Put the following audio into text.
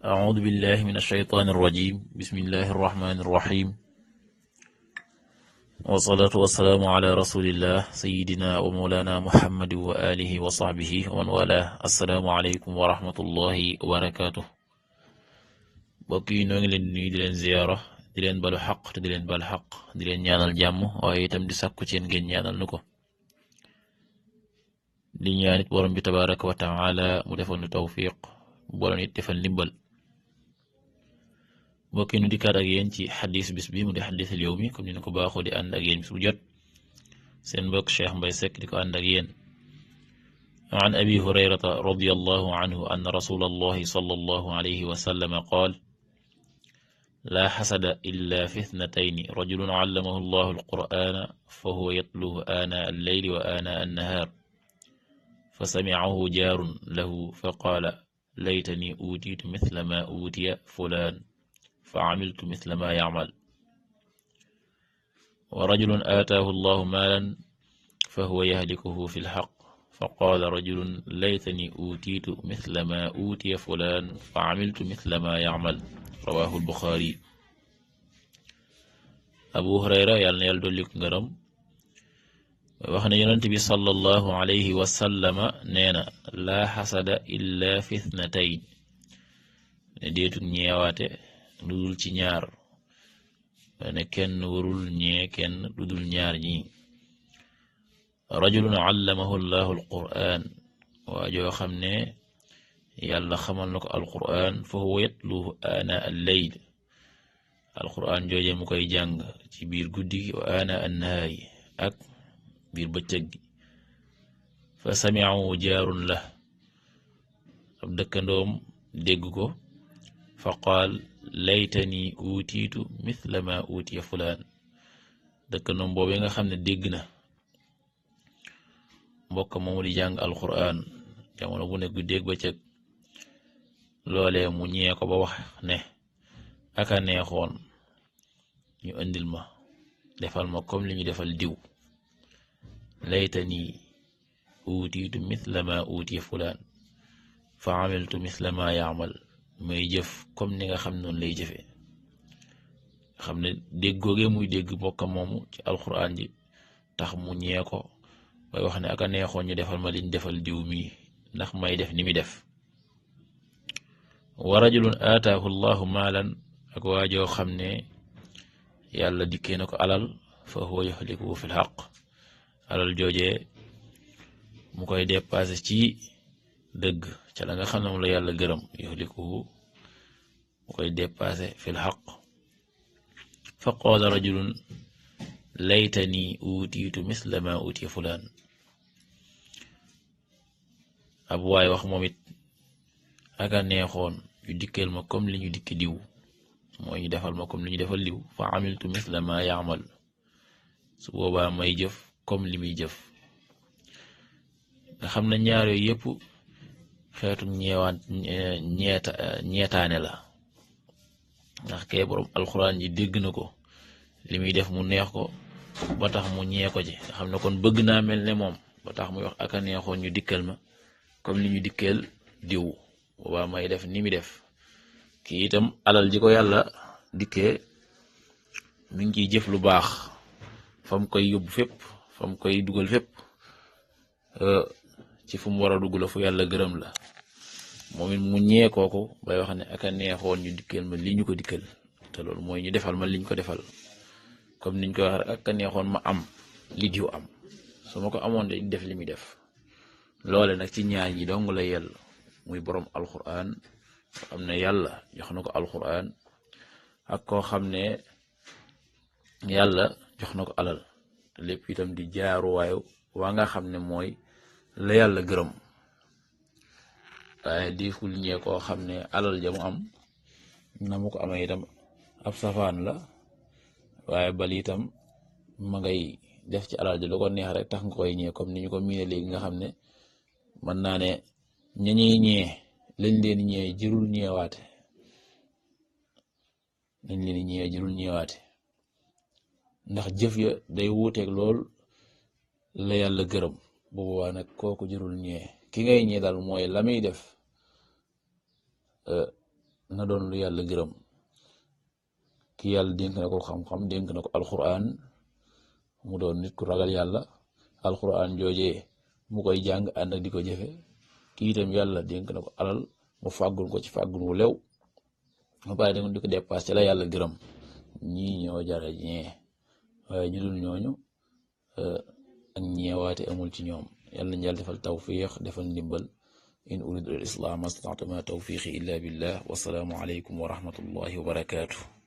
أعوذ بالله من الشيطان الرجيم بسم الله الرحمن الرحيم والصلاة والسلام على رسول الله سيدنا ومولانا محمد وآله وصحبه ومن والاه السلام عليكم ورحمة الله وبركاته بقي نغلن ني دي لن زيارة دي لن بالو حق دي لن بال حق دي لن ñaanal jàmm waaye itam di sàkku ci ngeen ñaanal nuko di ñaanit borom bi tabaraka wa taala mu defal nu tawfiq borom it defal ndimbal mbokk yi nu dikkaat ak yéen ci xadis bis bi mu di xadis al yawmi comme ni ko baaxoo di ànd ak yéen bis bu jot seen mbokk Cheikh Mbaye Seck di ko ànd ak yéen an abi hurayrata radiyallahu anhu anna rasulallahi sallallahu alayhi wa sallam qaal laa xasada illa fi ithnatayni rajulun allamahu allahu alqur'ana fa huwa yatluhu aanaa alleyli wa aanaa annahaar fa samicahu jaarun lahu fa qaala laytani uutiitu mithla ma uutiya fulaan فعملت مثل ما يعمل ورجل آتاه الله مالا فهو يهلكه في الحق فقال رجل ليتني أوتيت مثل ما أوتي فلان فعملت مثل ما يعمل رواه البخاري أبو هريرة يالنا يلدولك نغرم وخنا ينتبه صلى الله عليه وسلم نينا لا حسد إلا في اثنتين نديتو نيواتي ludul ci ñaar ne kenn warul ñee kenn ludul ñaar ñi rajulun allamahu allahu alquran waa joo xam ne yàlla xamal na ko alquran fa huwa yatluhu ana al-layl alquran jooje mu koy jàng ci biir guddi gi wa ana annahaari ak biir bëccëg gi fa sami'ahu jaarun la ab dëkkandoom dégg ko fa qaal laytani uutiitu mithla ma uutiya fulaan dëkkandoom boobee nga xam ne dégg na mbokk moomu di jàng alquran jamono bu nekk dégg ba cëg loolee mu ñee ko ba wax ne aka neexoon ñu indil ma defal ma comme li ñu defal diw laytani uutiitu mithla ma uutiya fulaan fa amiltu mithla ma ya'mal may jëf comme ni nga xam noonu lay jëfee xam ne dégg googee muy dégg mbokkam moomu ci alquran ji tax mu ñee ko bay wax ne aka neexoon ñu defal ma liñ defal diw mii ndax may def ni mi def wa rajulun aataahu llahu maalan ak waajoo xam ne yàlla dikkee na ko alal fa huwa yuhlikuhu fil haqq alal joojee mu koy dépassé ci dëgg ca la nga xam ne moom la yàlla gërëm yuhlikuhu mu koy dépassé fil haqq fa qaala rajulun laytani uutiitu misla ma uutiya fulaan ab waay wax moom it aka neexoon ñu dikkal ma comme li ñu dikki diw mooy ñu defal ma comme li ñu defal diw fa amiltu misla ma ya'mal su boobaa may jëf comme li muy jëf nga xam ne ñaar yooyu yëpp xeetu ñeetaane la ndax kee borom alxuraan ji dégg na ko li muy def mu neex ko ba tax mu ñee ko ci nga xam ne kon bëgg naa mel ne moom ba tax muy wax aka neexoon ñu dikkal ma comme li ñu dikkal diw boobaa may def ni mi def kii itam alal ji ko yàlla dikkee mi ngi ciy jëf lu baax fam koy yóbbu fépp fam koy dugal fépp ci fu mu war a dugg la fu yàlla gërëm la moom it mu ñee kooku bay wax ne aka neexoon ñu dikkal ma li ñu ko dikkal te loolu mooy ñu defal ma liñ ko defal comme niñ ko wax rek aka neexoon ma am li diw am su ma ko amoon de def li muy def loole nag ci ñaar ñi dong la yell muy borom alquran koo xam ne yàlla jox na ko alquran ak koo xam ne yàlla jox na ko alal te lépp itam di jaaruwaayu waa nga xam ne mooy la yàlla gërëm waaye diiful ñee koo xam ne alal ja mu am na mu ko amee itam ab safaan la waaye bal itam ma ngay def ci alal ja lu ko neex rek tax nga koy ñee comme ni ñu ko miine léegi nga xam ne mën naa ne ñañuy ñee lañ leen ñee jërul ñeewaate ndax jëf ya day wuuteeg lool la yàlla gërëm bu boobaa nag kooku jërul ñee ki ngay ñee daal mooy la muy def na doon lu yàlla gërëm. ki yàlla dénk na ko xam-xam dénk na ko alquran mu doon nit ku ragal yàlla alquran joojee mu koy jàng ànd ak di ko jëfe kii itam yàlla dénk na ko alal mu fàggul ko ci fàggul wu lew ba pare di ko dépassé ci la yàlla gërëm ñii ñoo jara ñee waaye ñu dul ñooñu ak ñeewaate amul ci ñoom. yàlla nañu yàlla defal tawfiq defal ndimbal in uridu al islam mastata'tu ma tawfiqi illa billah wasalaamu alaykum wa rahmatullahi wa barakatuh.